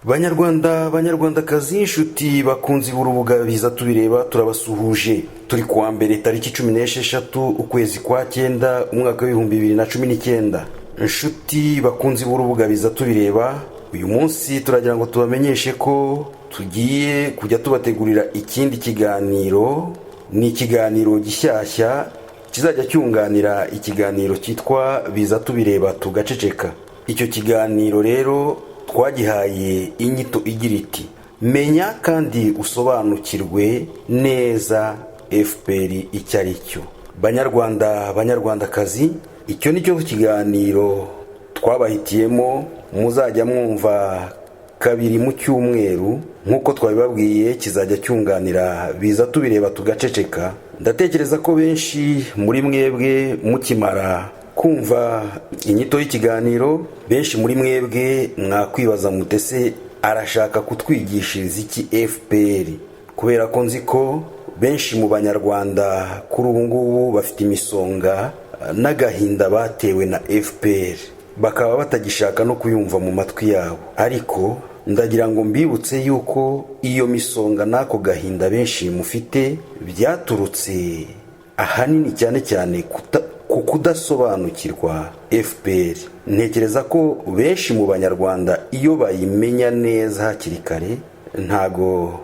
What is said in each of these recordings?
Banyarwanda, Banyarwandakazi, inshuti bakunzi b'urubuga Biza Tubireba, turabasuhuje. Turi kuwa mbere, tariki 16, ukwezi kwa cyenda, umwaka w'2019. Inshuti bakunzi b'urubuga Biza Tubireba, uyu munsi turagira ngo tubamenyeshe ko tugiye kujya tubategurira ikindi kiganiro. Ni ikiganiro gishyashya kizajya cyunganira ikiganiro cyitwa Biza Tubireba Tugaceceka. Icyo kiganiro rero twagihaye inyito igira iti: "Menya kandi usobanukirwe neza FPR icyo ari cyo." Banyarwanda, Banyarwandakazi, icyo ni cyo kiganiro twabahitiyemo muzajya mwumva kabiri mu cyumweru. Nk'uko twabibabwiye, kizajya cyunganira Biza Tubireba Tugaceceka. Ndatekereza ko benshi muri mwebwe, mukimara kumva inyito y'ikiganiro, benshi muri mwebwe mwakwibaza muti: "Ese arashaka kutwigishiriza iki FPR?" Kubera ko nzi ko benshi mu Banyarwanda kuri ubu ngubu bafite imisonga n'agahinda batewe na FPR, bakaba batagishaka no kuyumva mu matwi yabo. Ariko ndagira ngo mbibutse yuko iyo misonga n'ako gahinda benshi mufite byaturutse ahanini cyane cyane ku kudasobanukirwa FPR. Ntekereza ko benshi mu Banyarwanda, iyo bayimenya neza hakiri kare, ntago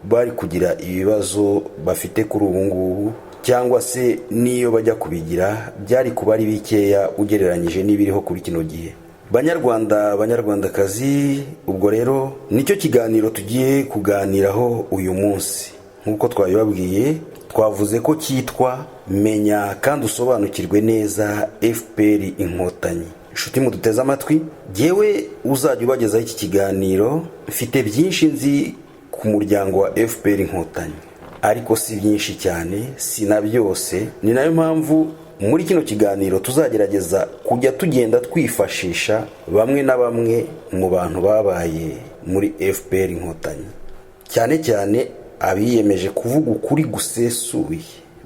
bari kugira ibibazo bafite kuri ubu ngubu, cyangwa se n'iyo bajya kubigira byari kuba ari bikeya ugereranyije n'ibiriho kuri kino gihe. Banyarwanda, Banyarwandakazi, ubwo rero nicyo kiganiro tugiye kuganiraho uyu munsi. Nk'uko twabibabwiye, twavuze ko cyitwa "Menya kandi usobanukirwe neza FPR Inkotanyi". Inshuti muduteze amatwi, jyewe uzajya ubagezaho iki kiganiro, mfite byinshi nzi ku muryango wa FPR Inkotanyi, ariko si byinshi cyane, si na byose. Ni nayo mpamvu muri kino kiganiro tuzagerageza kujya tugenda twifashisha bamwe na bamwe mu bantu babaye muri FPR Inkotanyi, cyane cyane abiyemeje kuvuga ukuri gusesuye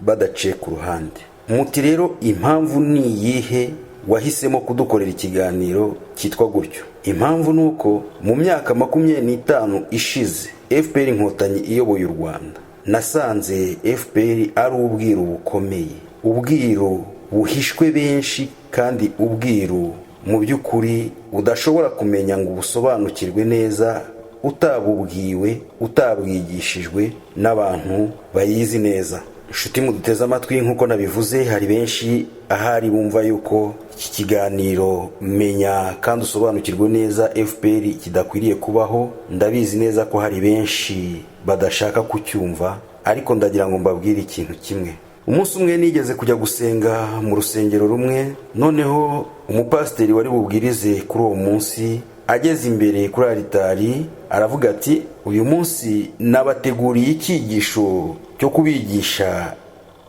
badaciye ku ruhande. Muti: "Rero impamvu ni iyihe wahisemo kudukorera ikiganiro cyitwa gutyo?" Impamvu ni uko mu myaka 25 ishize FPR Inkotanyi iyoboye u Rwanda, nasanze FPR ari ubwiru bukomeye, ubwiru buhishwe benshi, kandi ubwiru mu by'ukuri udashobora kumenya ngo ubusobanukirwe neza utabubwiwe, utabwigishijwe n'abantu bayizi neza. Inshuti muduteze amatwi, nk'uko nabivuze, hari benshi ahari bumva yuko iki kiganiro "Menya kandi usobanukirwe neza FPR" kidakwiriye kubaho. Ndabizi neza ko hari benshi badashaka kucyumva, ariko ndagira ngo mbabwire ikintu kimwe. Umunsi umwe nigeze kujya gusenga mu rusengero rumwe, noneho umupasiteri wari bubwirize kuri uwo munsi ageze imbere kuri aritari aravuga ati: "Uyu munsi nabateguriye icyigisho cyo kubigisha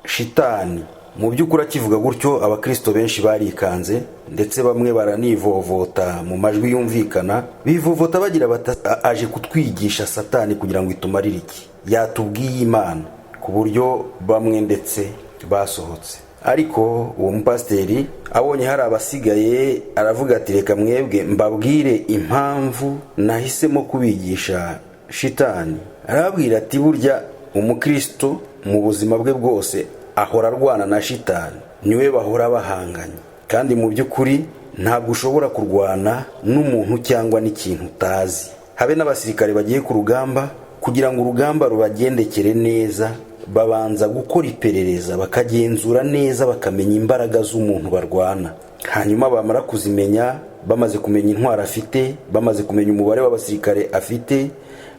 shitani." Mu by'ukuri akivuga gutyo, abakirisito benshi barikanze, ndetse bamwe baranivovota mu majwi yumvikana, bivovota bagira bati: "Aje kutwigisha satani kugira ngo itumarire iki? Yatubwiye Imana!" Ku buryo bamwe ndetse basohotse. Ariko uwo mupasiteri abonye hari abasigaye, aravuga ati: "Reka mwebwe mbabwire impamvu nahisemo kubigisha shitani." Arababwira ati: "Burya umukristo mu buzima bwe bwose ahora arwana na shitani, niwe bahora bahanganye, kandi mu by'ukuri ntabwo ushobora kurwana n'umuntu cyangwa n'ikintu utazi. Habe n'abasirikare bagiye ku rugamba, kugira ngo urugamba rubagendekere neza, babanza gukora iperereza, bakagenzura neza, bakamenya imbaraga z'umuntu barwana. Hanyuma bamara kuzimenya, bamaze kumenya intwaro afite, bamaze kumenya umubare w'abasirikare afite,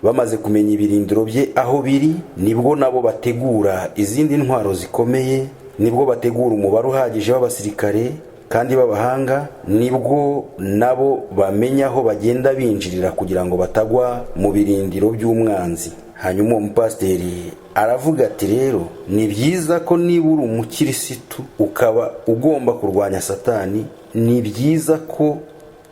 bamaze kumenya ibirindiro bye aho biri, nibwo nabo bategura izindi ntwaro zikomeye, nibwo bategura umubare uhagije w'abasirikare kandi b'abahanga, nibwo nabo bamenya aho bagenda binjirira kugira ngo batagwa mu birindiro by'umwanzi." Hanyuma uwo mupasiteri aravuga ati: "Rero ni byiza ko niba uri umukirisitu ukaba ugomba kurwanya satani, ni byiza ko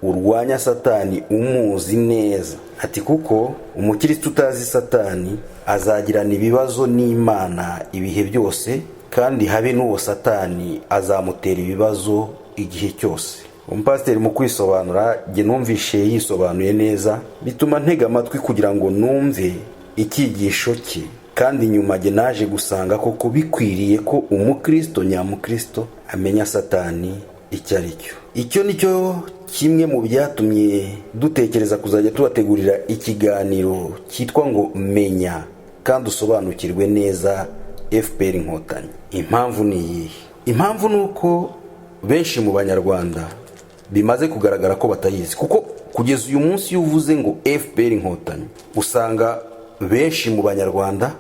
urwanya satani umuzi neza." Ati: "Kuko umukirisitu utazi satani azagirana ibibazo n'Imana ibihe byose, kandi habe n'uwo satani azamutera ibibazo igihe cyose." Umupasiteri mu kwisobanura, jye numvishe yisobanuye neza, bituma ntega amatwi kugira ngo numve icyigisho cye. Kandi nyuma jye naje gusanga koko bikwiriye ko umukristo nyamukristo amenya Satani icyo ari cyo. Icyo ni cyo kimwe mu byatumye dutekereza kuzajya tubategurira ikiganiro cyitwa ngo "Menya kandi usobanukirwe neza FPR Inkotanyi". Impamvu ni iyihe? Impamvu ni uko benshi mu Banyarwanda bimaze kugaragara ko batayizi, kuko kugeza uyu munsi iyo uvuze ngo FPR Inkotanyi, usanga benshi mu Banyarwanda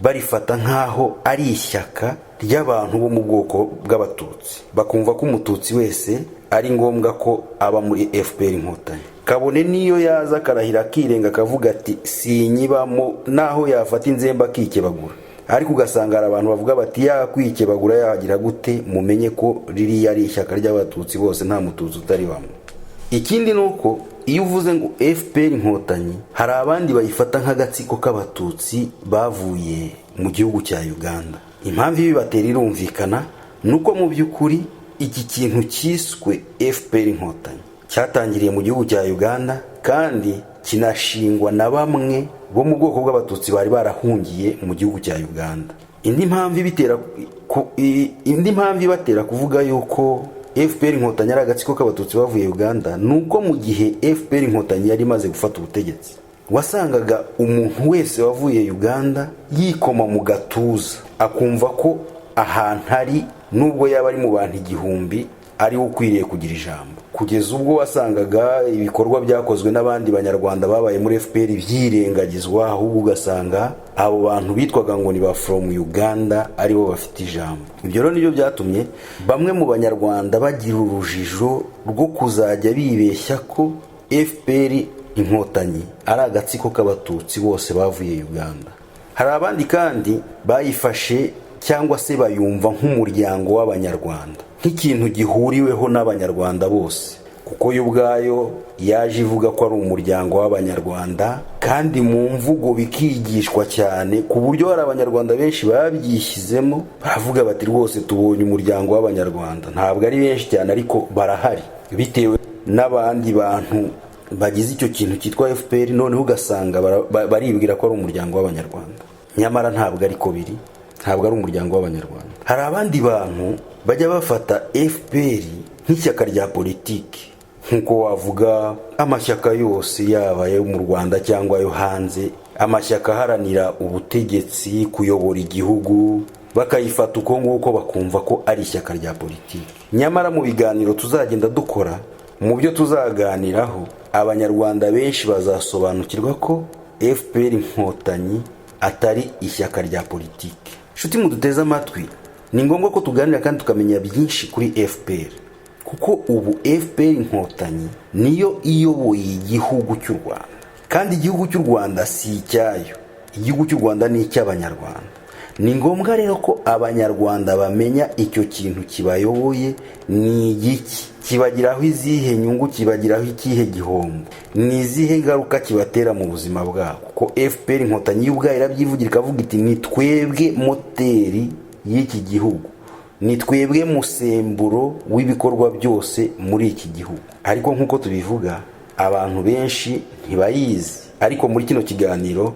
barifata nk'aho ari ishyaka ry'abantu bo mu bwoko bw'Abatutsi, bakumva ko Umututsi wese ari ngombwa ko aba muri FPR Inkotanyi, kabone n'iyo yaza akarahira akirenga akavuga ati "Sinyibamo", naho yafata inzembe akikebagura. Ariko ugasanga hari abantu bavuga bati "Yakwikebagura, yagira gute, mumenye ko ririya ari ishyaka ry'Abatutsi bose, nta Mututsi utaribamo." Ikindi ni uko iyo uvuze ngo FPR Inkotanyi, hari abandi bayifata nk'agatsiko k'Abatutsi bavuye mu gihugu cya Uganda. Impamvu ibibatera irumvikana, ni uko mu by'ukuri iki kintu cyiswe FPR Inkotanyi cyatangiriye mu gihugu cya Uganda, kandi kinashingwa na bamwe bo mu bwoko bw'Abatutsi bari barahungiye mu gihugu cya Uganda. Indi mpamvu ibatera kuvuga yuko FPR Inkotanyi ari agatsiko k'Abatutsi bavuye Uganda, ni uko mu gihe FPR Inkotanyi yari imaze gufata ubutegetsi, wasangaga umuntu wese wavuye Uganda yikoma mu gatuza, akumva ko ahantu ari, nubwo yaba ari mu bantu 1000, ariwe ukwiriye kugira ijambo, kugeza ubwo wasangaga ibikorwa byakozwe n'abandi Banyarwanda babaye muri FPR byirengagizwa, ahubwo ugasanga abo bantu bitwaga ngo ni ba from Uganda aribo bafite ijambo. Ibyo rero nibyo byatumye bamwe mu Banyarwanda bagira urujijo rwo kuzajya bibeshya ko FPR Inkotanyi ari agatsiko k'Abatutsi bose bavuye Uganda. Hari abandi kandi bayifashe cyangwa se bayumva nk'umuryango w'Abanyarwanda, nk'ikintu gihuriweho n'Abanyarwanda bose, kuko yo ubwayo yaje ivuga ko ari umuryango w'Abanyarwanda, kandi mu mvugo bikigishwa cyane, ku buryo hari Abanyarwanda benshi babyishyizemo, baravuga bati "Rwose tubonye umuryango w'Abanyarwanda." Ntabwo ari benshi cyane, ariko barahari, bitewe n'abandi bantu bagize icyo kintu cyitwa FPR. Noneho ugasanga baribwira ko ari umuryango w'Abanyarwanda, nyamara ntabwo ariko biri, ntabwo ari umuryango w'Abanyarwanda. Hari abandi bantu bajya bafata FPR nk'ishyaka rya politiki, nk'uko wavuga amashyaka yose, yaba ayo mu Rwanda cyangwa ayo hanze, amashyaka aharanira ubutegetsi, kuyobora igihugu, bakayifata uko nguko, bakumva ko ari ishyaka rya politiki. Nyamara mu biganiro tuzagenda dukora, mu byo tuzaganiraho, Abanyarwanda benshi bazasobanukirwa ko FPR Inkotanyi atari ishyaka rya politiki. Inshuti muduteze amatwi, ni ngombwa ko tuganira kandi tukamenya byinshi kuri FPR, kuko ubu FPR Inkotanyi niyo iyoboye igihugu cy'u Rwanda, kandi igihugu cy'u Rwanda si icyayo, igihugu cy'u Rwanda ni icy'Abanyarwanda. Ni ngombwa rero ko Abanyarwanda bamenya icyo kintu kibayoboye ni igiki, kibagiraho izihe nyungu, kibagiraho ikihe gihombo, ni izihe ngaruka kibatera mu buzima bwabo. Kuko FPR Inkotanyi y'ubwayo irabyivugira, ikavuga iti "Ni twebwe moteri y'iki gihugu, ni twebwe musemburo w'ibikorwa byose muri iki gihugu." Ariko nk'uko tubivuga, abantu benshi ntibayizi, ariko muri kino kiganiro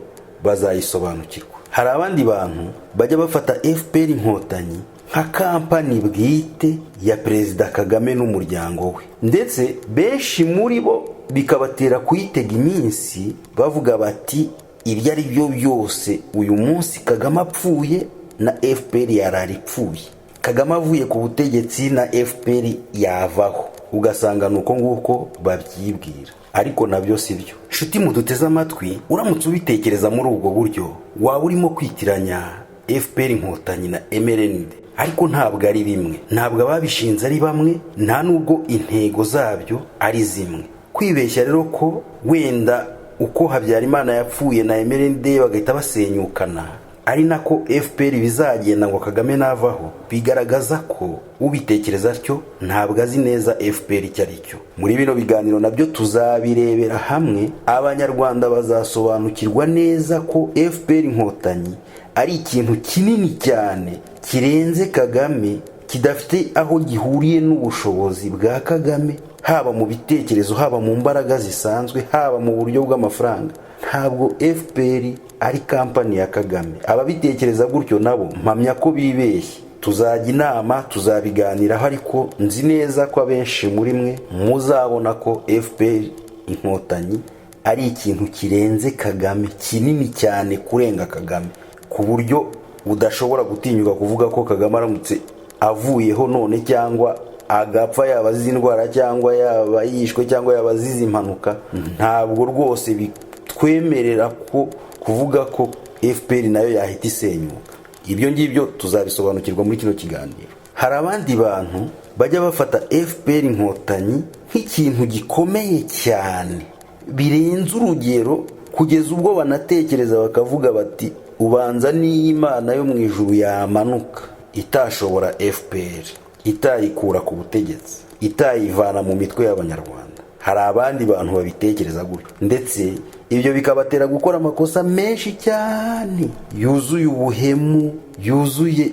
bazayisobanukirwa. Hari abandi bantu bajya bafata FPR Inkotanyi nka kampani bwite ya Perezida Kagame n'umuryango we, ndetse benshi muri bo bikabatera kuyitega iminsi, bavuga bati "Ibyo ari byo byose, uyu munsi Kagame apfuye na FPR yarara ipfuye, Kagame avuye ku butegetsi na FPR yavaho." Ugasanga ni uko nguko babyibwira, ariko nabyo si byo. Nshuti muduteze amatwi, uramutse ubitekereza muri ubwo buryo, waba urimo kwitiranya FPR Inkotanyi na MRND, ariko ntabwo ari bimwe. Ntabwo ababishinze ari bamwe, nta nubwo intego zabyo ari zimwe. Kwibeshya rero ko wenda uko Habyarimana yapfuye na MRND bagahita basenyukana, ari nako FPR bizagenda ngo Kagame navaho, bigaragaza ko ubitekereza atyo ntabwo azi neza FPR icyo ari cyo. Muri bino biganiro nabyo tuzabirebera hamwe, Abanyarwanda bazasobanukirwa neza ko FPR Inkotanyi ari ikintu kinini cyane kirenze Kagame. Kidafite aho gihuriye n'ubushobozi bwa Kagame, haba mu bitekerezo, haba mu mbaraga zisanzwe, haba mu buryo bw'amafaranga. Ntabwo FPR ari kampani ya Kagame. Ababitekereza gutyo nabo mpamya ko bibeshye. Tuzajya inama, tuzabiganiraho, ariko nzi neza ko abenshi muri mwe muzabona ko FPR Inkotanyi ari ikintu kirenze Kagame, kinini cyane kurenga Kagame, ku buryo udashobora gutinyuka kuvuga ko Kagame aramutse avuyeho none cyangwa agapfa, yaba azize indwara cyangwa yaba yishwe cyangwa yaba azize impanuka, ntabwo rwose bitwemerera ko kuvuga ko FPR nayo yahita isenyuka. Ibyo ngibyo tuzabisobanukirwa muri kino kiganiro. Hari abandi bantu bajya bafata FPR Inkotanyi nk'ikintu gikomeye cyane birenze urugero, kugeza ubwo banatekereza bakavuga bati: "Ubanza n'iyo Imana yo mu ijuru yamanuka itashobora FPR, itayikura ku butegetsi, itayivana mu mitwe y'Abanyarwanda." Hari abandi bantu babitekereza gutyo, ndetse ibyo bikabatera gukora amakosa menshi cyane yuzuye ubuhemu, yuzuye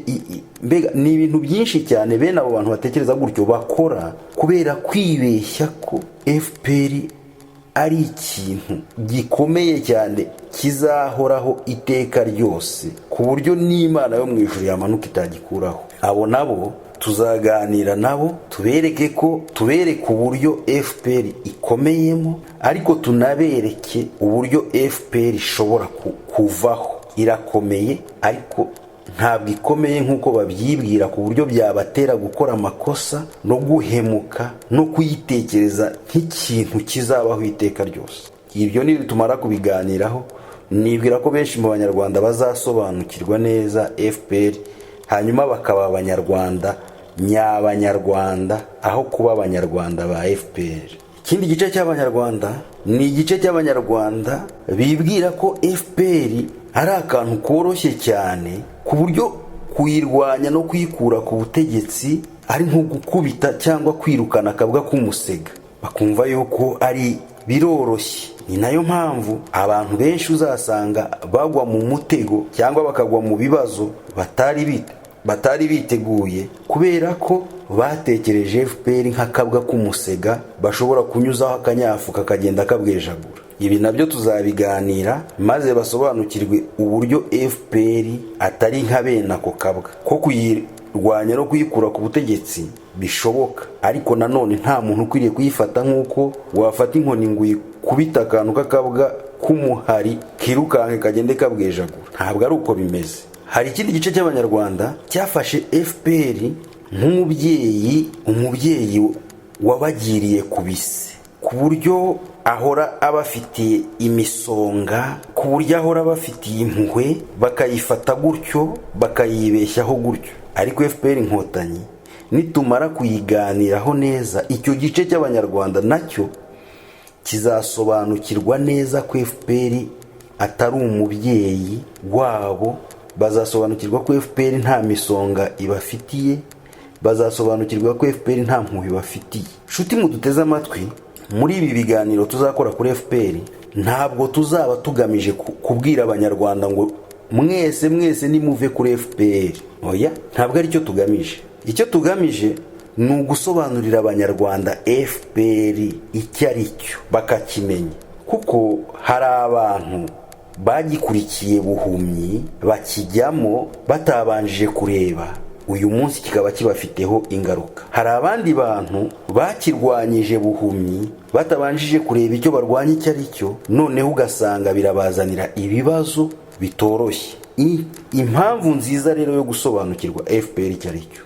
mbega ni ibintu byinshi cyane bene abo bantu batekereza gutyo bakora kubera kwibeshya ko FPR ari ikintu gikomeye cyane kizahoraho iteka ryose, ku buryo n'Imana yo mu ijuru yamanuka itagikuraho. Abo nabo tuzaganira nabo, tubereke ko, tubereke uburyo FPR ikomeyemo, ariko tunabereke uburyo FPR ishobora kuvaho. Irakomeye, ariko ntabwo ikomeye nk'uko babyibwira, ku buryo byabatera gukora amakosa no guhemuka no kuyitekereza nk'ikintu kizabaho iteka ryose. Ibyo nitumara kubiganiraho, nibwira ko benshi mu Banyarwanda bazasobanukirwa neza FPR, hanyuma bakaba Abanyarwanda nyabanyarwanda aho kuba Abanyarwanda ba FPR. Ikindi gice cy'Abanyarwanda ni igice cy'Abanyarwanda bibwira ko FPR ari akantu koroshye cyane, ku buryo kuyirwanya no kuyikura ku butegetsi ari nko gukubita cyangwa kwirukana akabwa k'umusega. Bakumva yuko ari biroroshye. Ni nayo mpamvu abantu benshi uzasanga bagwa mu mutego cyangwa bakagwa mu bibazo batari biteguye, kubera ko batekereje FPR nk'akabwa k'umusega bashobora kunyuzaho akanyafu kakagenda kabwejagura. Ibi nabyo tuzabiganira, maze basobanukirwe uburyo FPR atari nka bene ako kabwa, ko kuyirwanya no kuyikura ku butegetsi bishoboka, ariko nanone nta muntu ukwiriye kuyifata nk'uko wafata inkoni ngo uyikubite akantu k'akabwa k'umuhari kirukanke kagende kabwejagura. Ntabwo ari uko bimeze. Hari ikindi gice cy'Abanyarwanda cyafashe FPR nk'umubyeyi, umubyeyi wabagiriye ku bise, ku buryo ahora abafitiye imisonga, ku buryo ahora abafitiye impuhwe, bakayifata gutyo, bakayibeshyaho gutyo. Ariko FPR Inkotanyi nitumara kuyiganiraho neza, icyo gice cy'Abanyarwanda nacyo kizasobanukirwa neza ko FPR atari umubyeyi wabo. Bazasobanukirwa ko FPR nta misonga ibafitiye, bazasobanukirwa ko FPR nta mpuhwe ibafitiye. Nshuti muduteze amatwi, muri ibi biganiro tuzakora kuri FPR, ntabwo tuzaba tugamije kubwira Abanyarwanda ngo mwese mwese nimuve kuri FPR. Oya, ntabwo aricyo tugamije. Icyo tugamije ni ugusobanurira Abanyarwanda FPR icyo ari cyo, bakakimenya, kuko hari abantu bagikurikiye buhumyi, bakijyamo batabanjije kureba, uyu munsi kikaba kibafiteho ingaruka. Hari abandi bantu bakirwanyije buhumyi batabanjije kureba icyo barwanya icyo ari cyo, noneho ugasanga birabazanira ibibazo bitoroshye. Impamvu nziza rero yo gusobanukirwa FPR icyo ari cyo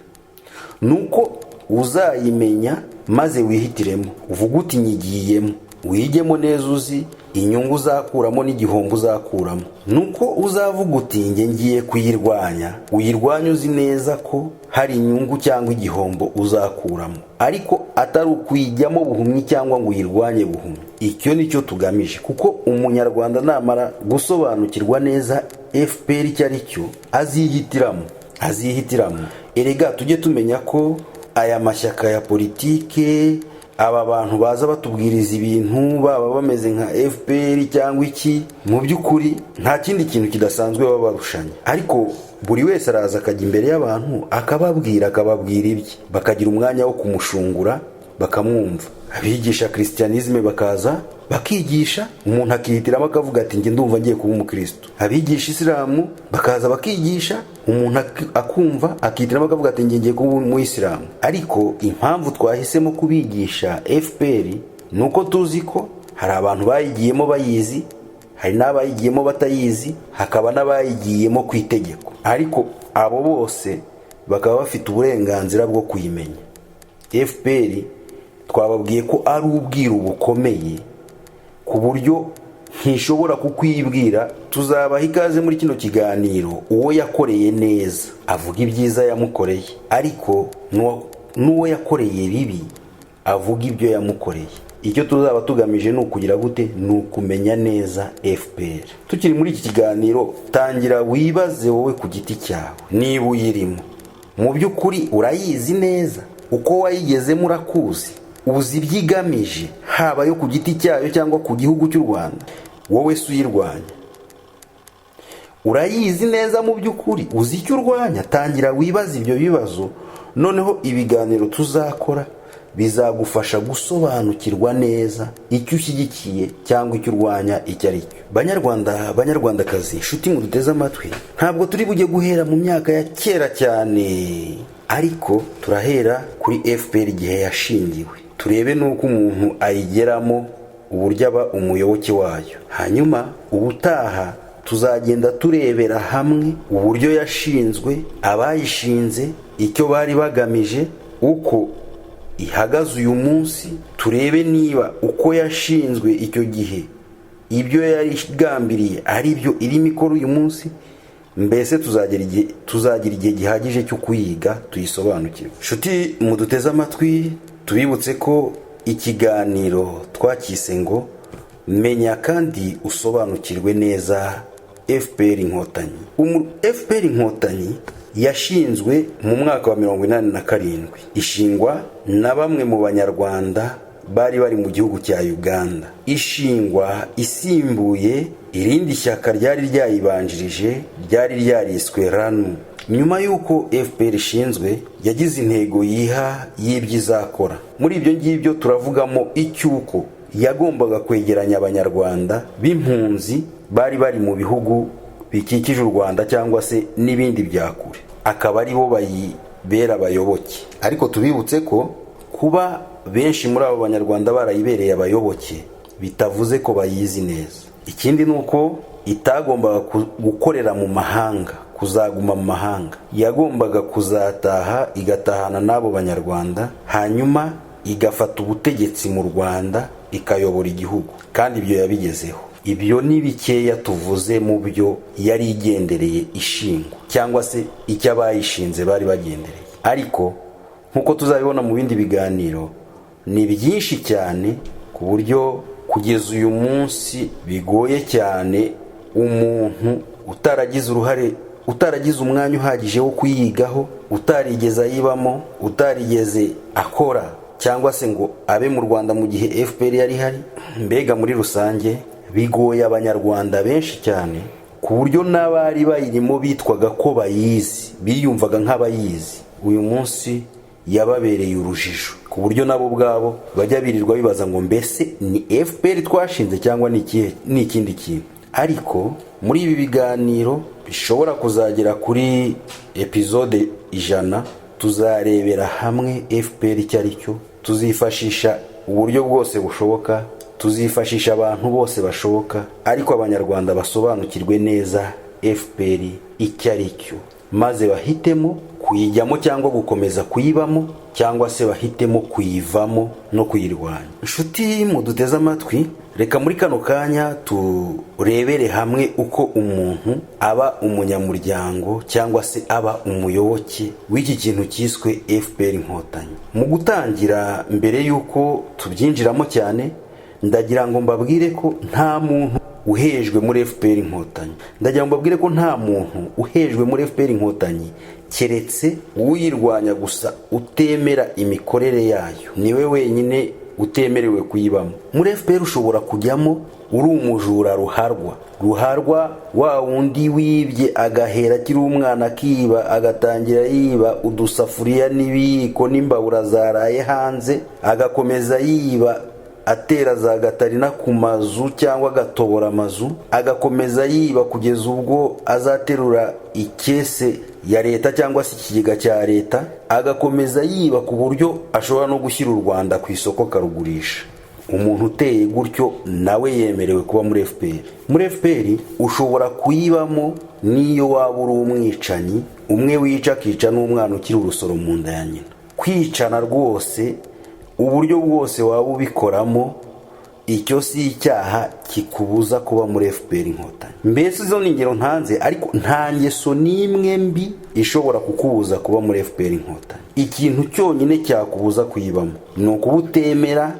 ni uko uzayimenya, maze wihitiremo, uvuge uti: "Nyigiyemo." Wigemo neza, uzi inyungu uzakuramo n'igihombo uzakuramo. Nuko uzavuga uti: "Nge ngiye kuyirwanya," uyirwanya uzi neza ko hari inyungu cyangwa igihombo uzakuramo, ariko atari ukuyijyamo buhumyi cyangwa ngo uyirwanye buhumyi. Icyo ni cyo tugamije, kuko Umunyarwanda namara gusobanukirwa neza FPR icyo ari cyo, azihitiramo, azihitiramo. Erega tujye tumenya ko aya mashyaka ya politike, Aba bantu baza batubwiriza ibintu, baba bameze nka FPR cyangwa iki, mu by'ukuri nta kindi kintu kidasanzwe baba barushanya. Ariko buri wese araza akajya imbere y'abantu akababwira ibye, bakagira umwanya wo kumushungura, bakamwumva. Abigisha christianisme bakaza bakigisha, umuntu akihitiramo akavuga ati: "Njye ndumva ngiye kuba umukristo." Abigisha isilamu bakaza bakigisha, umuntu akumva, akihitiramo akavuga ati: "Njye ngiye kuba umuyisilamu." Ariko impamvu twahisemo kubigisha FPR ni uko tuzi ko hari abantu bayigiyemo bayizi, hari n'abayigiyemo batayizi, hakaba n'abayigiyemo ku itegeko, ariko abo bose bakaba bafite uburenganzira bwo kuyimenya. FPR twababwiye ko ari ubwiru bukomeye, ku buryo ntishobora kukwibwira. Tuzabaha ikaze muri kino kiganiro, uwo yakoreye neza avuga ibyiza yamukoreye, ariko n'uwo yakoreye bibi avuga ibyo yamukoreye. Icyo tuzaba tugamije ni ukugira gute? Ni ukumenya neza FPR. Tukiri muri iki kiganiro, tangira wibaze wowe ku giti cyawe niba uyirimo. Mu by'ukuri urayizi neza? Uko wayigezemo urakuzi? Uzi ibyo igamije, haba yo ku giti cyayo cyangwa ku gihugu cy'u Rwanda? Wowe se uyirwanya urayizi neza? Mu by'ukuri uzi icyo urwanya? Tangira wibaze ibyo bibazo, noneho ibiganiro tuzakora bizagufasha gusobanukirwa neza icyo ushyigikiye cyangwa icyo urwanya icyo ari cyo. Banyarwanda, banyarwandakazi, inshuti muduteze amatwi, ntabwo turi bujye guhera mu myaka ya kera cyane, ariko turahera kuri FPR igihe yashingiwe, turebe n'uko umuntu ayigeramo, uburyo aba umuyoboke wayo. Hanyuma ubutaha tuzagenda turebera hamwe uburyo yashinzwe, abayishinze icyo bari bagamije, uko ihagaze uyu munsi, turebe niba uko yashinzwe icyo gihe, ibyo yari igambiriye ari byo irimo ikora uyu munsi. Mbese tuzagira igihe gihagije cyo kuyiga, tuyisobanukirwe. Nshuti muduteze amatwi, tubibutse ko ikiganiro twakise ngo "Menya kandi usobanukirwe neza FPR Inkotanyi". FPR Inkotanyi yashinzwe mu mwaka wa 87, ishingwa na bamwe mu Banyarwanda bari bari mu gihugu cya Uganda. Ishingwa isimbuye irindi shyaka ryari ryayibanjirije, ryari ryariswe RANU. Nyuma y'uko FPR ishinzwe, yagize intego yiha y'ibyo izakora. Muri ibyo ngibyo turavugamo icy'uko yagombaga kwegeranya Abanyarwanda b'impunzi bari bari mu bihugu bikikije u Rwanda cyangwa se n'ibindi bya kure, akaba ari bo bayibera abayoboke. Ariko tubibutse ko kuba benshi muri abo Banyarwanda barayibereye abayoboke bitavuze ko bayizi neza. Ikindi ni uko itagombaga gukorera mu mahanga, kuzaguma mu mahanga. Yagombaga kuzataha, igatahana n'abo Banyarwanda, hanyuma igafata ubutegetsi mu Rwanda, ikayobora igihugu. Kandi ibyo yabigezeho. Ibyo ni bikeya tuvuze mu byo yari igendereye ishingwa, cyangwa se icyo abayishinze bari bagendereye. Ariko nk'uko tuzabibona mu bindi biganiro, ni byinshi cyane, ku buryo kugeza uyu munsi bigoye cyane umuntu utaragize uruhare, utaragize umwanya uhagije wo kuyigaho, utarigeze ayibamo, utarigeze akora cyangwa se ngo abe mu Rwanda mu gihe FPR yari ihari. Mbega muri rusange bigoye Abanyarwanda benshi cyane, ku buryo n'abari bayirimo bitwaga ko bayizi, biyumvaga nk'abayizi, uyu munsi yababereye urujijo, ku buryo nabo ubwabo bajya birirwa bibaza ngo: "Mbese ni FPR twashinze cyangwa ni ikindi kintu?" Ariko muri ibi biganiro bishobora kuzagera kuri episode 100, tuzarebera hamwe FPR icyo ari cyo. Tuzifashisha uburyo bwose bushoboka, tuzifashisha abantu bose bashoboka, ariko Abanyarwanda basobanukirwe neza FPR icyo ari cyo, maze bahitemo kuyijyamo cyangwa gukomeza kuyibamo, cyangwa se bahitemo kuyivamo no kuyirwanya. Inshuti muduteze amatwi, reka muri kano kanya turebere hamwe uko umuntu aba umunyamuryango cyangwa se aba umuyoboke w'iki kintu cyiswe FPR Inkotanyi. Mu gutangira, mbere y'uko tubyinjiramo cyane, ndagira ngo mbabwire ko nta muntu uhejwe muri FPR Inkotanyi. Ndagira ngo mbabwire ko nta muntu uhejwe muri FPR Inkotanyi, keretse uyirwanya gusa, utemera imikorere yayo, niwe wenyine Utemerewe kuyibamo. Muri FPR ushobora kujyamo uri umujura ruharwa, ruharwa, wa wundi wibye agahera akiri umwana, akiba, agatangira yiba udusafuriya n'ibiyiko n'imbabura zaraye hanze, agakomeza yiba atera za gatarina ku mazu cyangwa agatobora amazu, agakomeza yiba kugeza ubwo azaterura ikese ya leta cyangwa se ikigega cya leta, agakomeza yiba ku buryo ashobora no gushyira u Rwanda ku isoko akarugurisha. Umuntu uteye gutyo nawe yemerewe kuba muri FPR. Muri FPR ushobora kuyibamo n'iyo waba uri umwicanyi, umwe wica akica n'umwana ukiri urusoro mu nda ya nyina. Kwicana rwose, uburyo bwose waba ubikoramo, icyo si icyaha kikubuza kuba muri FPR Inkotanyi. Mbese izo ni ingero ntanze, ariko nta ngeso n'imwe mbi ishobora kukubuza kuba muri FPR Inkotanyi. Ikintu cyonyine cyakubuza kuyibamo ni ukuba utemera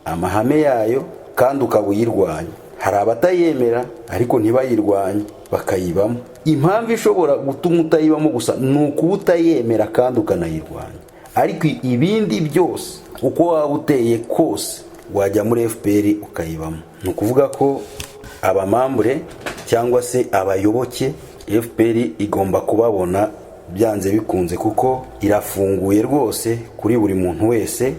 amahame yayo kandi ukaba uyirwanya. Hari abatayemera ariko ntibayirwanye, bakayibamo. Impamvu ishobora gutuma utayibamo gusa ni ukuba utayemera kandi ukanayirwanya, ariko ibindi byose, uko waba uteye kose, wajya muri FPR ukayibamo. Ni ukuvuga ko abamambure cyangwa se abayoboke, FPR igomba kubabona byanze bikunze, kuko irafunguye rwose kuri buri muntu wese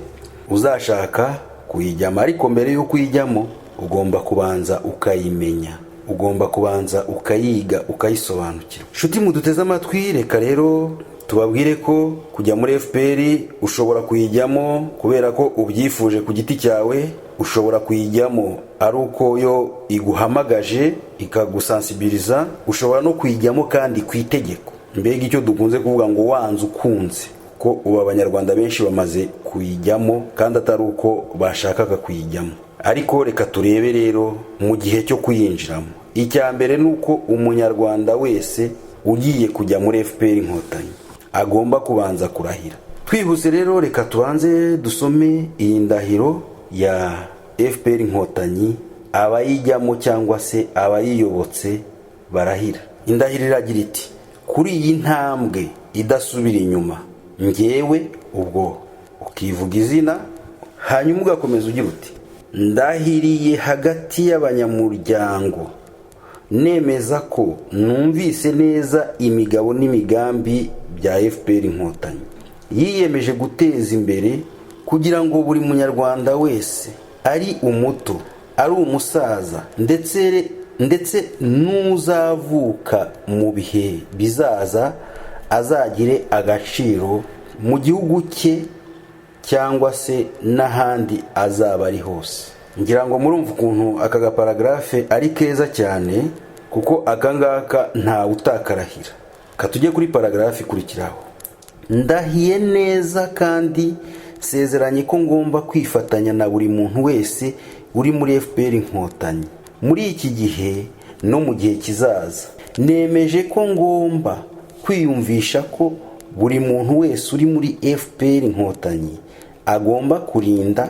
uzashaka kuyijyamo. Ariko mbere y'uko uyijyamo ugomba kubanza ukayimenya, ugomba kubanza ukayiga, ukayisobanukirwa. Nshuti muduteze amatwi, reka rero tubabwire ko kujya muri FPR ushobora kuyijyamo kubera ko ubyifuje ku giti cyawe, ushobora kuyijyamo ari uko yo iguhamagaje ikagusansibiriza, ushobora no kuyijyamo kandi ku itegeko, mbega icyo dukunze kuvuga ngo wanze ukunze, ko ubu Abanyarwanda benshi bamaze kuyijyamo kandi atari uko bashakaga kuyijyamo. Ariko reka turebe rero mu gihe cyo kuyinjiramo. Icya mbere ni uko Umunyarwanda wese ugiye kujya muri FPR Inkotanyi agomba kubanza kurahira. Twihuse rero, reka tubanze dusome iyi ndahiro ya FPR Inkotanyi abayijyamo cyangwa se abayiyobotse barahira. Indahiro iragira iti: "Kuri iyi ntambwe idasubira inyuma, ngewe", ubwo ukivuga izina, hanyuma ugakomeza ugira uti: "Ndahiriye hagati y'abanyamuryango, nemeza ko numvise neza imigabo n'imigambi bya FPR Inkotanyi yiyemeje guteza imbere, kugira ngo buri Munyarwanda wese, ari umuto, ari umusaza, ndetse n'uzavuka mu bihe bizaza, azagire agaciro mu gihugu cye cyangwa se n'ahandi azaba ari hose." Ngira ngo murumva ukuntu aka gaparagraphe ari keza cyane, kuko aka ngaka ntawe utakarahira. Katujye kuri paragraphe ikurikiraho. "Ndahiye neza kandi nsezeranye ko ngomba kwifatanya na buri muntu wese uri muri FPR Inkotanyi muri iki gihe no mu gihe kizaza. Nemeje ko ngomba kwiyumvisha ko buri muntu wese uri muri FPR Inkotanyi agomba kurinda,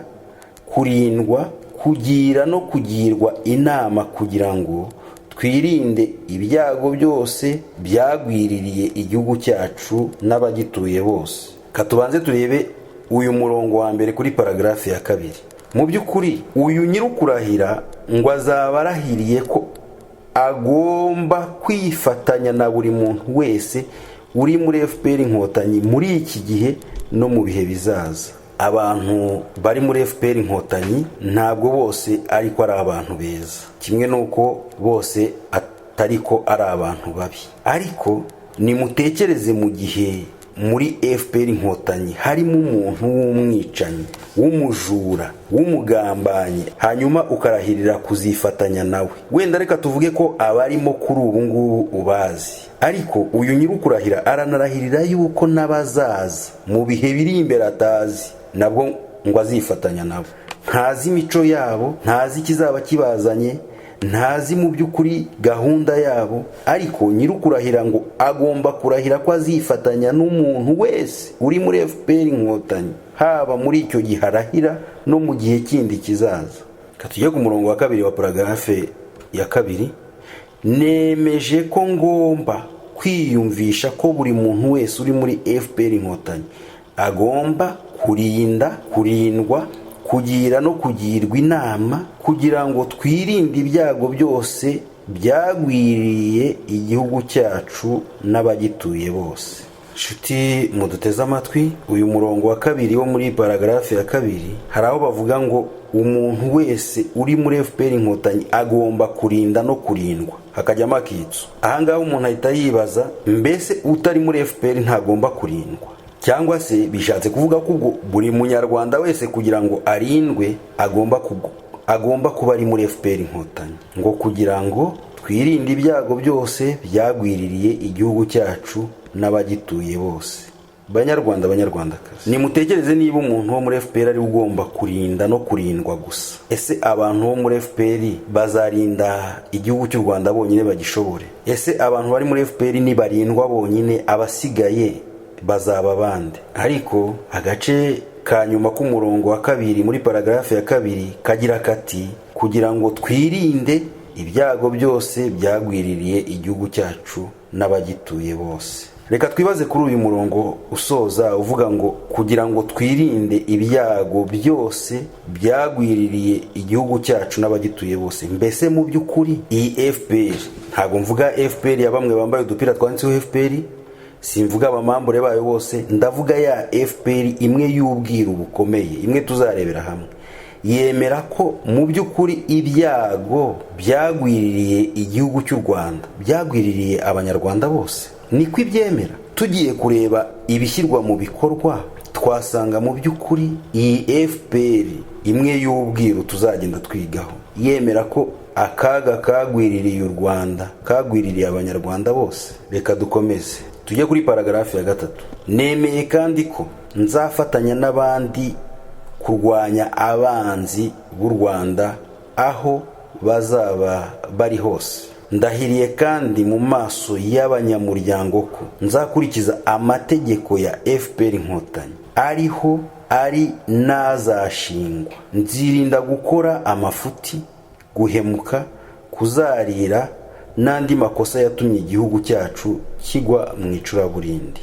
kurindwa, kugira no kugirwa inama, kugira ngo twirinde ibyago byose byagwiririye igihugu cyacu n'abagituye bose." Katubanze turebe uyu murongo wa mbere kuri paragraphe ya kabiri. Mu by'ukuri uyu nyir'ukurahira ngo azaba arahiriye ko agomba kwifatanya na buri muntu wese uri muri FPR Inkotanyi muri iki gihe no mu bihe bizaza. Abantu bari muri FPR Inkotanyi ntabwo bose ariko ari abantu beza, kimwe n'uko bose atari ko ari abantu babi. Ariko nimutekereze mu gihe muri FPR Inkotanyi harimo umuntu w'umwicanyi, w'umujura, w'umugambanyi, hanyuma ukarahirira kuzifatanya nawe. Wenda reka tuvuge ko abarimo kuri ubu ngubu ubazi, ariko uyu nyir'ukurahira aranarahirira yuko n'abazaza mu bihe biri imbere atazi, nabwo ngo azifatanya nabo. Ntazi imico yabo, ntazi ikizaba kibazanye, ntazi mu by'ukuri gahunda yabo, ariko nyir'ukurahira ngo agomba kurahira ko azifatanya n'umuntu wese uri muri FPR Inkotanyi, haba muri icyo gihe arahira no mu gihe kindi kizaza. Tujye ku murongo wa kabiri wa paragraphe ya kabiri. "Nemeje ko ngomba kwiyumvisha ko buri muntu wese uri muri FPR Inkotanyi agomba kurinda, kurindwa, kugira no kugirwa inama, kugira ngo Kugira no kugirwa inama kugira ngo twirinde ibyago byose byagwiriye igihugu cyacu n'abagituye bose. Nshuti muduteze amatwi, uyu murongo wa kabiri wo muri paragarafe ya kabiri, hari aho bavuga ngo umuntu wese uri muri FPR Inkotanyi agomba kurinda no kurindwa, hakajyamo akitso. Ahangaha umuntu ahita yibaza: mbese utari muri FPR ntagomba kurindwa? Cyangwa se bishatse kuvuga ko ubwo buri munyarwanda wese kugira ngo arindwe agomba kuba ari muri FPR Inkotanyi? Ngo kugira ngo twirinde ibyago byose byagwiririye igihugu cyacu n'abagituye bose. Banyarwanda, banyarwandakazi, nimutekereze niba umuntu wo muri FPR ari ugomba kurinda no kurindwa gusa. Ese abantu bo muri FPR bazarinda igihugu cy'u Rwanda bonyine bagishobore? Ese abantu bari muri FPR nibarindwa bonyine, abasigaye bazaba bande? Ariko agace ka nyuma k'umurongo wa kabiri muri paragarafe ya kabiri kagira kati: kugira ngo twirinde ibyago byose byagwiririye igihugu cyacu n'abagituye bose. Reka twibaze kuri uyu murongo usoza uvuga ngo kugira ngo twirinde ibyago byose byagwiririye igihugu cyacu n'abagituye bose. Mbese mu by'ukuri iyi FPR, ntabwo mvuga FPR ya bamwe bambaye udupira twanditseho FPR, simvuga abamambure bayo bose, ndavuga ya FPR imwe y'ubwiru bukomeye, imwe tuzarebera hamwe, yemera ko mu by'ukuri ibyago byagwiririye igihugu cy'u Rwanda byagwiririye abanyarwanda bose? Niko ibyemera? Tugiye kureba ibishyirwa mu bikorwa, twasanga mu by'ukuri iyi FPR imwe y'ubwiru tuzagenda twigaho yemera ko akaga kagwiririye u Rwanda kagwiririye abanyarwanda bose. Reka dukomeze tujye kuri paragarafu ya gatatu. Nemeye kandi ko nzafatanya n'abandi kurwanya abanzi b'u Rwanda aho bazaba bari hose. Ndahiriye kandi mu maso y'abanyamuryango ko nzakurikiza amategeko ya FPR Inkotanyi ariho, ari n'azashingwa. Nzirinda gukora amafuti, guhemuka, kuzarira n'andi makosa yatumye igihugu cyacu kigwa mu icuraburindi.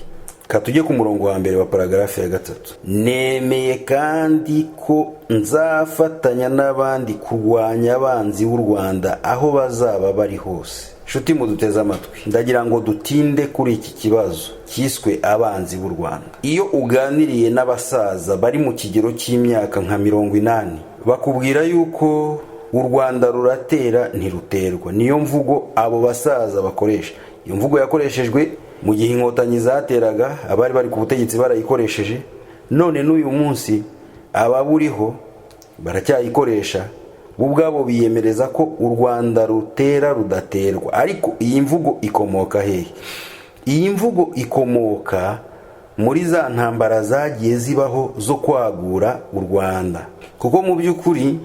Ka tujye ku murongo wa mbere wa paragarafe ya gatatu. Nemeye kandi ko nzafatanya n'abandi kurwanya abanzi b'u Rwanda aho bazaba bari hose. Nshuti muduteze amatwi, ndagira ngo dutinde kuri iki kibazo cyiswe abanzi b'u Rwanda. Iyo uganiriye n'abasaza bari mu kigero cy'imyaka nka 80, bakubwira yuko u Rwanda ruratera ntiruterwa. Niyo mvugo abo basaza bakoresha. Iyo mvugo yakoreshejwe mu gihe Inkotanyi zateraga, abari bari ku butegetsi barayikoresheje, none n'uyu munsi ababuriho baracyayikoresha. Bo ubwabo biyemereza ko u Rwanda rutera rudaterwa. Ariko iyi mvugo ikomoka hehe? Iyi mvugo ikomoka muri za ntambara zagiye zibaho zo kwagura u Rwanda, kuko mu by'ukuri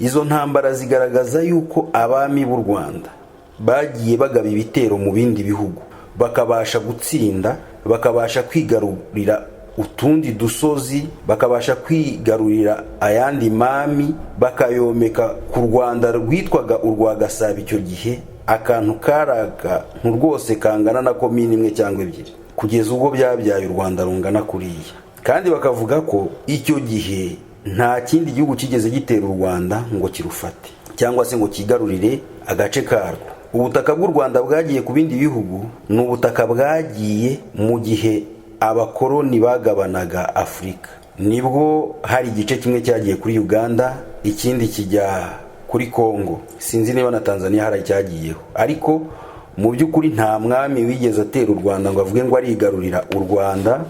izo ntambara zigaragaza yuko abami b'u Rwanda bagiye bagaba ibitero mu bindi bihugu, bakabasha gutsinda, bakabasha kwigarurira utundi dusozi, bakabasha kwigarurira ayandi mami, bakayomeka ku Rwanda rwitwaga urwa Gasabo icyo gihe, akantu kari akantu rwose kangana na komini imwe cyangwa ebyiri, kugeza ubwo byabyaye u Rwanda rungana kuriya. Kandi bakavuga ko icyo gihe nta kindi gihugu kigeze gitera u Rwanda ngo kirufate cyangwa se ngo kigarurire agace karwo. Ubutaka bw'u Rwanda bwagiye ku bindi bihugu ni ubutaka bwagiye mu gihe abakoloni bagabanaga Afurika. Nibwo hari igice kimwe cyagiye kuri Uganda, ikindi kijya kuri Kongo, sinzi niba na Tanzania hari icyagiyeho. Ariko mu by'ukuri nta mwami wigeze atera u Rwanda ngo avuge ngo arigarurira u Rwanda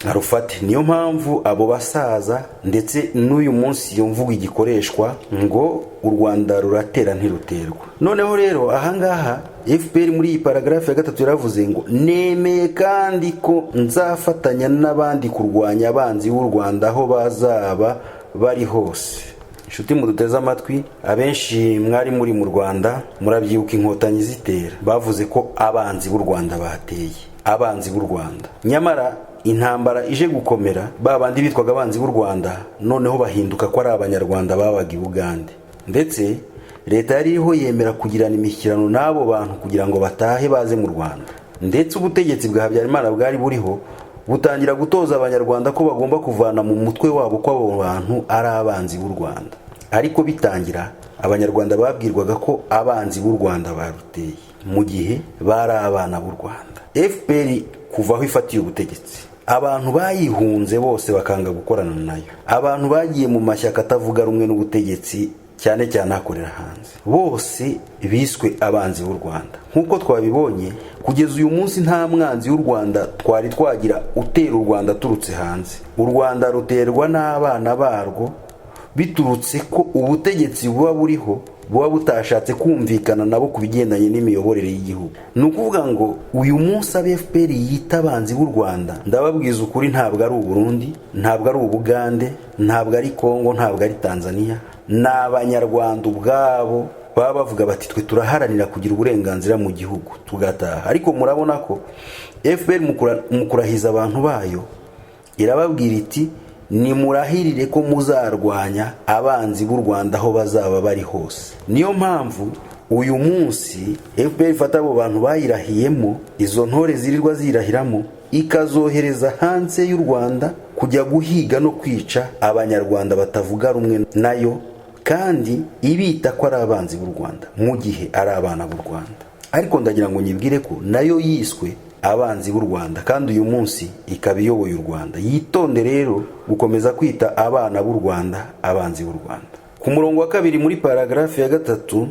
arufate. Niyo mpamvu abo basaza, ndetse n'uyu munsi iyo mvugo igikoreshwa ngo u Rwanda ruratera ntiruterwa. Noneho rero ahangaha FPR muri iyi paragarafu ya gatatu yaravuze ngo nemeye kandi ko nzafatanya n'abandi kurwanya abanzi b'u Rwanda aho bazaba bari hose. Inshuti muduteze amatwi, abenshi mwari muri mu Rwanda murabyibuka Inkotanyi zitera, bavuze ko abanzi b'u Rwanda bateye, abanzi b'u Rwanda. Nyamara intambara ije gukomera, ba bandi bitwaga abanzi b'u Rwanda noneho bahinduka ko ari abanyarwanda babaga i Bugande, ndetse leta yari iriho yemera kugirana imishyikirano n'abo bantu kugira ngo batahe baze mu Rwanda. Ndetse ubutegetsi bwa Habyarimana bwari buriho. Butangira gutoza Abanyarwanda ko bagomba kuvana mu mutwe wabo ko abo bantu ari abanzi b'u Rwanda. Ariko bitangira, Abanyarwanda babwirwaga ko abanzi b'u Rwanda baruteye, mu gihe bari abana b'u Rwanda. FPR kuva aho ifatiye ubutegetsi, abantu bayihunze bose bakanga gukorana nayo, abantu bagiye mu mashyaka atavuga rumwe n'ubutegetsi, cyane cyane akorera hanze, bose biswe abanzi b'u Rwanda. Nk'uko twabibonye, kugeza uyu munsi nta mwanzi w'u Rwanda twari twagira utera u Rwanda aturutse hanze. U Rwanda ruterwa n'abana barwo, biturutse ko ubutegetsi buba buriho buba butashatse kumvikana nabo ku bigendanye n'imiyoborere y'igihugu. Ni ukuvuga ngo uyu munsi aba FPR yita abanzi b'u Rwanda, ndababwiza ukuri, ntabwo ari Uburundi, ntabwo ari Ubugande, ntabwo ari Kongo, ntabwo ari Tanzania, ni Abanyarwanda ubwabo baba bavuga bati: "Twe turaharanira kugira uburenganzira mu gihugu, tugataha." Ariko murabona ko FPR mu kurahiza abantu bayo irababwira iti: "Nimurahirire ko muzarwanya abanzi b'u Rwanda aho bazaba bari hose." Niyo mpamvu uyu munsi FPR ifata abo bantu bayirahiyemo, izo ntore zirirwa zirahiramo, ikazohereza hanze y'u Rwanda kujya guhiga no kwica Abanyarwanda batavuga rumwe nayo, kandi ibita ko ari abanzi b'u Rwanda mu gihe ari abana b'u Rwanda. Ariko ndagira ngo nyibwire ko nayo yiswe abanzi b'u Rwanda, kandi uyu munsi ikaba iyoboye u Rwanda. Yitonde rero gukomeza kwita abana b'u Rwanda abanzi b'u Rwanda. Ku murongo wa kabiri muri paragarafu ya gatatu,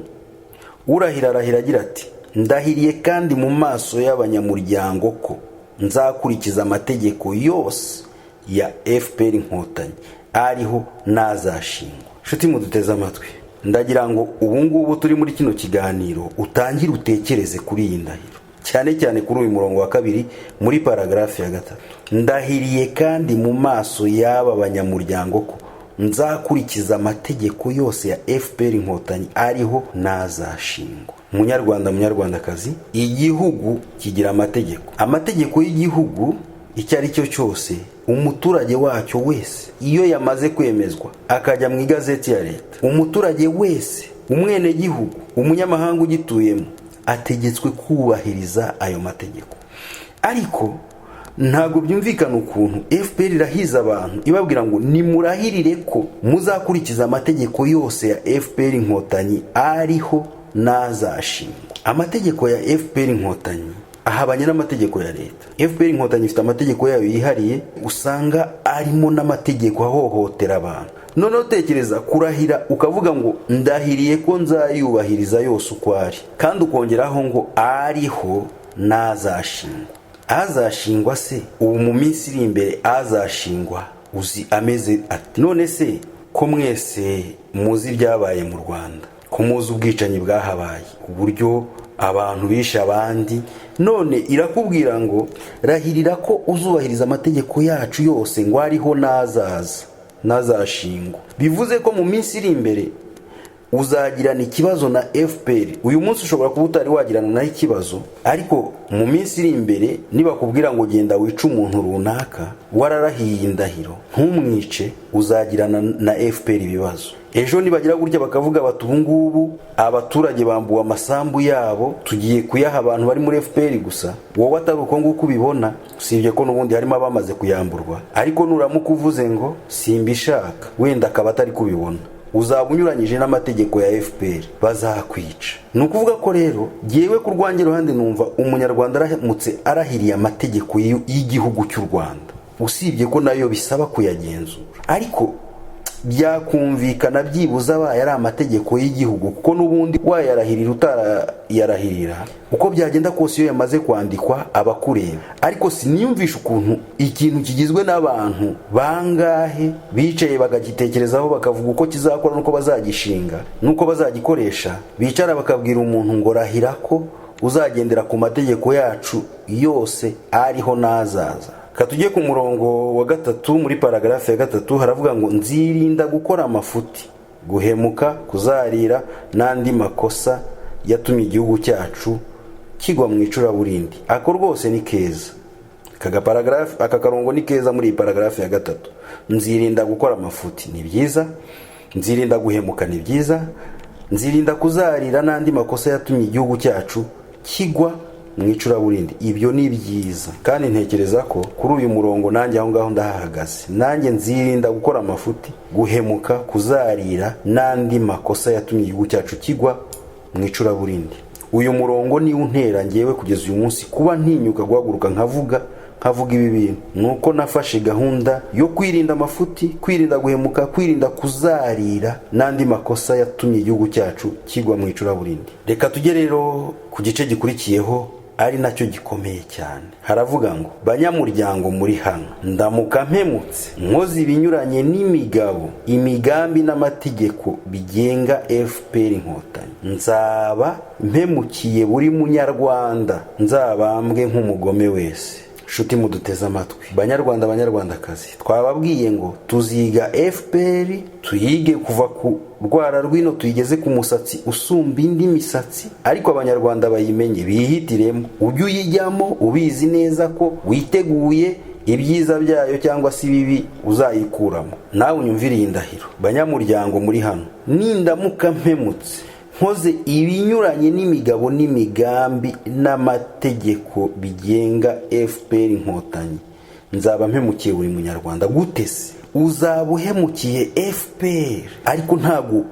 urahira arahira agira ati: "Ndahiriye kandi mu maso y'abanyamuryango ko nzakurikiza amategeko yose ya FPR Inkotanyi, ariho n'azashingwa." Nshuti muduteze amatwi, ndagira ngo ubu ngubu turi muri kino kiganiro utangire utekereze kuri iyi ndahiro, cyane cyane kuri uyu murongo wa kabiri muri paragarafu ya gatatu: "Ndahiriye kandi mu maso y'aba banyamuryango ko nzakurikiza amategeko yose ya FPR Inkotanyi, ariho n'azashingwa." Munyarwanda, munyarwandakazi, igihugu kigira amategeko. Amategeko y'igihugu icyo ari cyo cyose, umuturage wacyo wese, iyo yamaze kwemezwa akajya mu igazeti ya leta, umuturage wese, umwenegihugu, umunyamahanga ugituyemo, ategetswe kubahiriza ayo mategeko. Ariko ntabwo byumvikana ukuntu FPR irahiza abantu ibabwira ngo: "Nimurahirire ko muzakurikiza amategeko yose ya FPR Inkotanyi, ariho n'azashingwa." Amategeko ya FPR Inkotanyi ahabanye n'amategeko ya leta. FPR Inkotanyi ifite amategeko yayo yihariye, usanga arimo n'amategeko ahohotera abantu. Noneho tekereza kurahira ukavuga ngo: "Ndahiriye ko nzayubahiriza yose uko ari," kandi ukongeraho ngo: "Ariho n'azashingwa." Azashingwa se ubu mu minsi iri imbere azashingwa uzi ameze ati? None se ko mwese muzi ibyabaye mu Rwanda, ko muzi ubwicanyi bwahabaye, uburyo abantu bishe abandi, none irakubwira ngo: "Rahirira ko uzubahiriza amategeko yacu yose," ngo ariho n'azaza, n'azashingwa. Bivuze ko mu minsi iri imbere uzagirana ikibazo na FPR. Uyu munsi ushobora kuba utari wagirana nayo ikibazo, ariko mu minsi iri imbere nibakubwira ngo: "Genda wice umuntu runaka," wararahiye indahiro ntumwice, uzagirana na FPR ibibazo. Ejo nibagira gutya bakavuga bati: "Ubu ngubu abaturage bambuwe amasambu yabo, tugiye kuyaha abantu bari muri FPR gusa," wowe atari uko nguko ubibona, usibye ko n'ubundi harimo abamaze kuyamburwa, ariko nuramuka uvuze ngo: "Simbishaka," wenda akaba atari kubibona, uzaba unyuranyije n'amategeko ya FPR, bazakwica. Ni ukuvuga ko rero jyewe ku rwanjye ruhande numva Umunyarwanda aramutse arahiriye amategeko y'igihugu cy'u Rwanda, usibye ko nayo bisaba kuyagenzura, ariko byakumvikana byibuze abaye ari amategeko y'igihugu, kuko n'ubundi wayarahirira utarayarahirira, uko byagenda kose iyo yamaze kwandikwa aba akureba. Ariko siniyumvisha ukuntu ikintu kigizwe n'abantu bangahe bicaye bakagitekerezaho, bakavuga uko kizakora n'uko bazagishinga n'uko bazagikoresha, bicara bakabwira umuntu ngo: "Rahira ko uzagendera ku mategeko yacu yose, ariho n'azaza." Tujye ku murongo wa gatatu muri paragarafu ya gatatu. Haravuga ngo: "Nzirinda gukora amafuti, guhemuka, kuzarira n'andi makosa yatumye igihugu cyacu kigwa mu icuraburindi." Ako rwose ni keza, aka karongo ni keza muri iyi paragarafu ya gatatu. Nzirinda gukora amafuti ni byiza, nzirinda guhemuka ni byiza, nzirinda kuzarira n'andi makosa yatumye igihugu cyacu kigwa. mu icuraburindi. Ibyo ni byiza, kandi ntekereza ko kuri uyu murongo nanjye aho ngaho ndahahagaze. Nanjye nzirinda gukora amafuti, guhemuka, kuzarira n'andi makosa yatumye igihugu cyacu kigwa mu icuraburindi. Uyu murongo niwo untera ngewe kugeza uyu munsi kuba ntinyuka guhaguruka nkavuga ibi bintu, ni uko nafashe gahunda yo kwirinda amafuti, kwirinda guhemuka, kwirinda kuzarira n'andi makosa yatumye igihugu cyacu kigwa mu icuraburindi. Reka tujye rero ku gice gikurikiyeho, ari nacyo gikomeye cyane. Haravuga ngo: "Banyamuryango muri hano, ndamuka mpemutse, nkoze ibinyuranye n'imigabo, imigambi n'amategeko bigenga FPR Inkotanyi, nzaba mpemukiye buri Munyarwanda, nzabambwe nk'umugome wese." Nshuti muduteze amatwi, Banyarwanda, Banyarwandakazi, twababwiye ngo tuziga FPR, tuyige kuva ku rwara rw'ino tuyigeze ku musatsi usumba indi misatsi, ariko Abanyarwanda bayimenye, bihitiremo. Ujye uyijyamo ubizi neza ko witeguye ibyiza byayo cyangwa se ibibi uzayikuramo. Nawe unyumvire iyi ndahiro: "Banyamuryango muri hano, nindamuka mpemutse, nkoze ibinyuranye n'imigabo n'imigambi n'amategeko bigenga FPR Inkotanyi, nzaba mpemukiye buri Munyarwanda." Gute se uzaba uhemukiye FPR, ariko ntabwo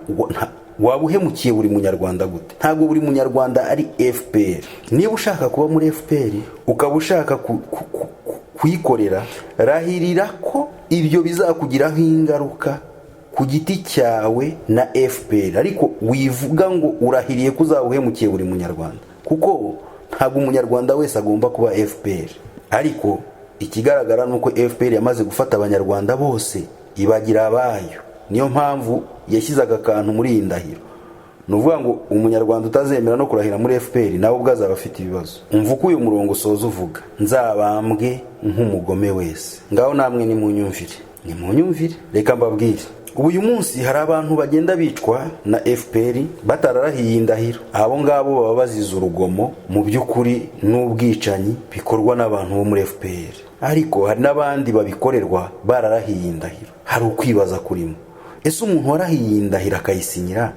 waba uhemukiye buri Munyarwanda? Gute? Ntabwo buri Munyarwanda ari FPR. Niba ushaka kuba muri FPR, ukaba ushaka kuyikorera, rahirira ko ibyo bizakugiraho ingaruka ku giti cyawe na FPR, ariko wivuga ngo urahiriye ko uzaba uhemukiye buri Munyarwanda, kuko ntabwo Umunyarwanda wese agomba kuba FPR. Ariko ikigaragara ni uko FPR yamaze gufata Abanyarwanda bose ibagira abayo. Niyo mpamvu yashyize aka kantu muri iyi ndahiro. Ni ukuvuga ngo Umunyarwanda utazemera no kurahira muri FPR nawe ubwo azaba afite ibibazo. Umva uko uyu murongo usoza uvuga: "Nzabambwe nk'umugome wese." Ngaho namwe nimunyumvire, nimunyumvire. Reka mbabwire, ubu uyu munsi hari abantu bagenda bicwa na FPR batararahiye indahiro. Abo ngabo baba bazize urugomo mu by'ukuri n'ubwicanyi bikorwa n'abantu bo muri FPR, ariko hari n'abandi babikorerwa bararahiye indahiro. Hari ukwibaza kurimo: ese umuntu warahiye indahiro akayisinyira,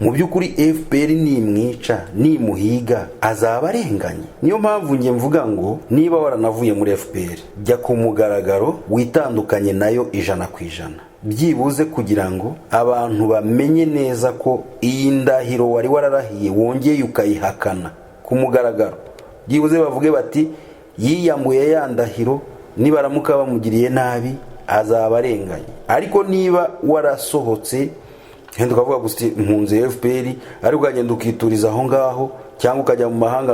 mu by'ukuri FPR nimwica, nimuhiga, azaba arenganye? Niyo mpamvu njye mvuga ngo niba waranavuye muri FPR, jya ku mugaragaro witandukanye nayo 100%, byibuze kugira ngo abantu bamenye neza ko iyi ndahiro wari wararahiye wongeye ukayihakana ku mugaragaro. Byibuze bavuge bati: "Yiyambuye ya ndahiro, nibaramuka bamugiriye nabi azaba arenganye." Ariko niba warasohotse, wenda ukavuga gusa impunzi FPR, ariko ukagenda ukituriza aho ngaho, cyangwa ukajya mu mahanga,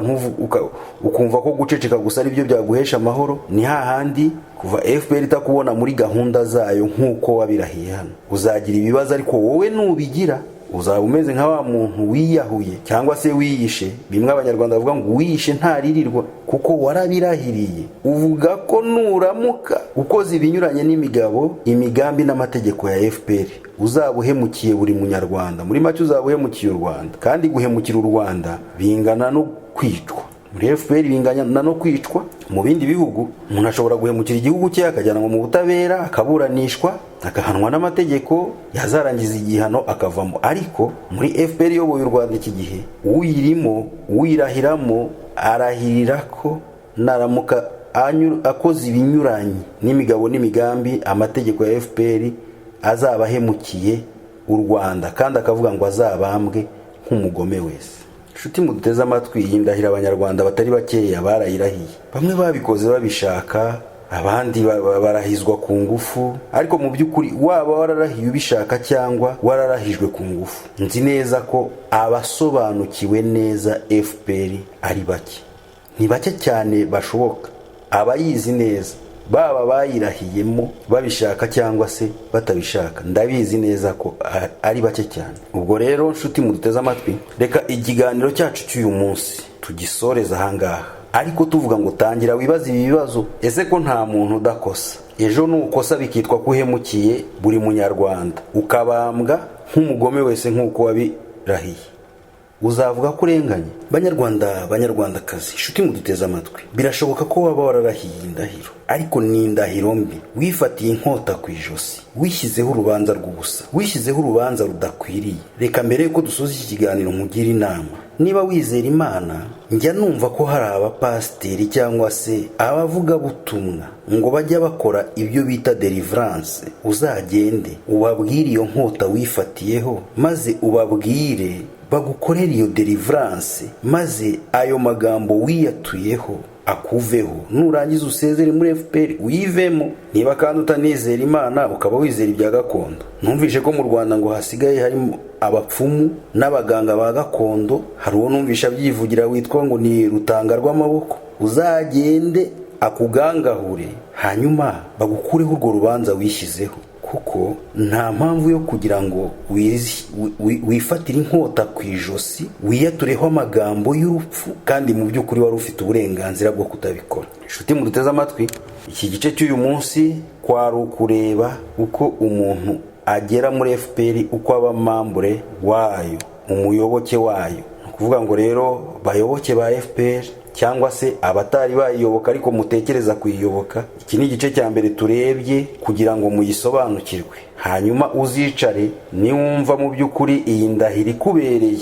ukumva ko guceceka gusa ari byo byaguhesha amahoro, ni hahandi kuva FPR itakubona muri gahunda zayo nk'uko wabirahiye hano, uzagira ibibazo. Ariko wowe nubigira, uzaba umeze nka wa muntu wiyahuye cyangwa se wiyishe, bimwe Abanyarwanda bavuga ngo uwiyishe ntaririrwa, kuko warabirahiriye, uvuga ko nuramuka ukoze ibinyuranye n'imigabo, imigambi n'amategeko ya FPR, uzaba uhemukiye buri Munyarwanda. Muri make, uzaba uhemukiye u Rwanda, kandi guhemukira u Rwanda bingana no kwicwa muri FPR, bingana no kwicwa. Mu bindi bihugu umuntu ashobora guhemukira igihugu cye akajyanwa mu butabera, akaburanishwa, agahanwa n'amategeko, yazarangiza igihano akavamo. Ariko muri FPR iyoboye u Rwanda iki gihe, uyirimo, uyirahiramo, arahirira ko naramuka akoze ibinyuranye n'imigabo n'imigambi, amategeko ya FPR, azaba ahemukiye u Rwanda, kandi akavuga ngo azabambwe nk'umugome wese. Inshuti muduteze amatwi, iyi ndahiro Abanyarwanda batari bakeya barayirahiye. Bamwe babikoze babishaka, abandi barahizwa ku ngufu. Ariko mu by'ukuri, waba wararahiye ubishaka cyangwa wararahijwe ku ngufu, nzi neza ko abasobanukiwe neza FPR ari bake, ni bake cyane bashoboka abayizi neza, baba bayirahiyemo babishaka cyangwa se batabishaka. Ndabizi neza ko ari bake cyane. Ubwo rero, nshuti muduteze amatwi, reka ikiganiro cyacu cy'uyu munsi tugisoreze ahangaha, ariko tuvuga ngo tangira wibaze ibi bibazo: ese ko nta muntu udakosa, ejo nukosa bikitwa ko uhemukiye buri Munyarwanda, ukabambwa nk'umugome wese nk'uko wabirahiye, uzavuga ko urenganye? Banyarwanda, Banyarwandakazi, inshuti muduteze amatwi, birashoboka ko waba wararahiye indahiro, ariko ni indahiro mbi. Wifatiye inkota ku ijosi, wishyizeho urubanza rw'ubusa, wishyizeho urubanza rudakwiriye. Reka mbere yuko dusoza iki kiganiro nkugire inama. Niba wizera Imana, njya numva ko hari abapasiteri cyangwa se abavugabutumwa ngo bajya bakora ibyo bita deliverance, uzagende ubabwire iyo nkota wifatiyeho, maze ubabwire bagukorere iyo deliverance, maze ayo magambo wiyatuyeho akuveho. Nurangiza usezere muri FPR, uyivemo. Niba kandi utanizera Imana, ukaba wizera ibya gakondo, numvishe ko mu Rwanda ngo hasigaye harimo abapfumu n'abaganga ba gakondo. Hari uwo numvisha abyivugira witwa ngo ni Rutanga rw'Amaboko. Uzagende akugangahure, hanyuma bagukureho urwo rubanza wishyizeho, kuko nta mpamvu yo kugira ngo wifatire inkota ku ijosi, wiyatureho amagambo y'urupfu, kandi mu by'ukuri wari ufite uburenganzira bwo kutabikora. Inshuti muduteze amatwi, iki gice cy'uyu munsi kwari ukureba uko umuntu agera muri FPR, uko aba membre wayo, umuyoboke wayo. Ni ukuvuga ngo rero, bayoboke ba FPR cyangwa se abatari bayiyoboka ariko mutekereza kuyiyoboka, iki ni igice cya mbere turebye kugira ngo muyisobanukirwe. Hanyuma uzicare, niwumva mu by'ukuri iyi ndahiro ikubereye,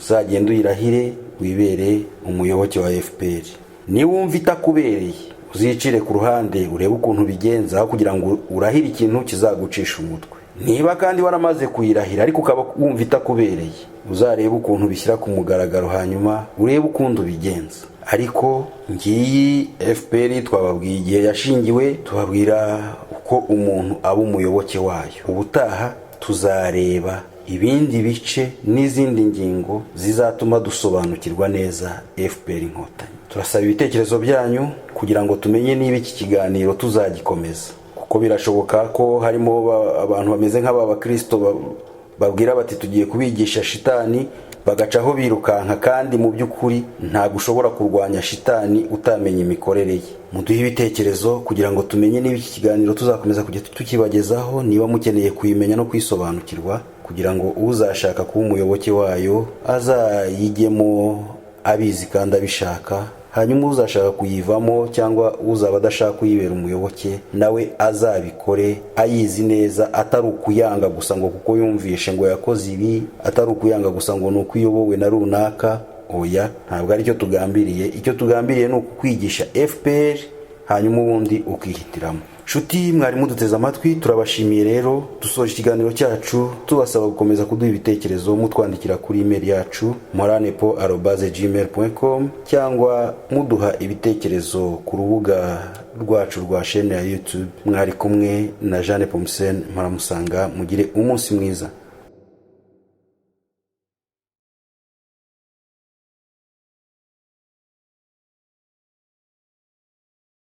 uzagende uyirahire, wibere umuyoboke wa FPR. Niwumva itakubereye, uzicire ku ruhande, urebe ukuntu ubigenza, aho kugira ngo urahire ikintu kizagucisha umutwe. Niba kandi waramaze kuyirahira ariko ukaba wumva itakubereye, uzarebe ukuntu ubishyira ku mugaragaro, hanyuma urebe ukuntu ubigenza. Ariko ngiyi FPR, twababwiye igihe yashingiwe, tubabwira uko umuntu aba umuyoboke wayo. Ubutaha tuzareba ibindi bice n'izindi ngingo zizatuma dusobanukirwa neza FPR Inkotanyi. Turasaba ibitekerezo byanyu kugira ngo tumenye niba iki kiganiro tuzagikomeza, kuko birashoboka ko harimo abantu bameze nk'aba bakristo babwira bati: "Tugiye kubigisha shitani", bagacaho birukanka, kandi mu by'ukuri ntabwo ushobora kurwanya shitani utamenya imikorere ye. Muduhe ibitekerezo kugira ngo tumenye niba iki kiganiro tuzakomeza kujya tukibagezaho, niba mukeneye kuyimenya no kwisobanukirwa, kugira ngo uzashaka kuba umuyoboke wayo azayigemo abizi kandi abishaka, hanyuma uzashaka kuyivamo cyangwa uzaba adashaka kuyibera umuyoboke nawe azabikore ayizi neza, atari ukuyanga gusa ngo kuko yumvishe ngo yakoze ibi, atari ukuyanga gusa ngo ni uko iyobowe na runaka. Oya, ntabwo aricyo tugambiriye. Icyo tugambiriye ni ukukwigisha FPR, hanyuma ubundi ukihitiramo. Nshuti mwari muduteze amatwi, turabashimiye rero. Dusoje ikiganiro cyacu tubasaba gukomeza kuduha ibitekerezo mutwandikira kuri email yacu moranepo@gmail.com, cyangwa muduha ibitekerezo ku rubuga rwacu rwa chaîne ya YouTube. Mwari kumwe na Jeanne Pomsen Mparamusanga. Mugire umunsi mwiza.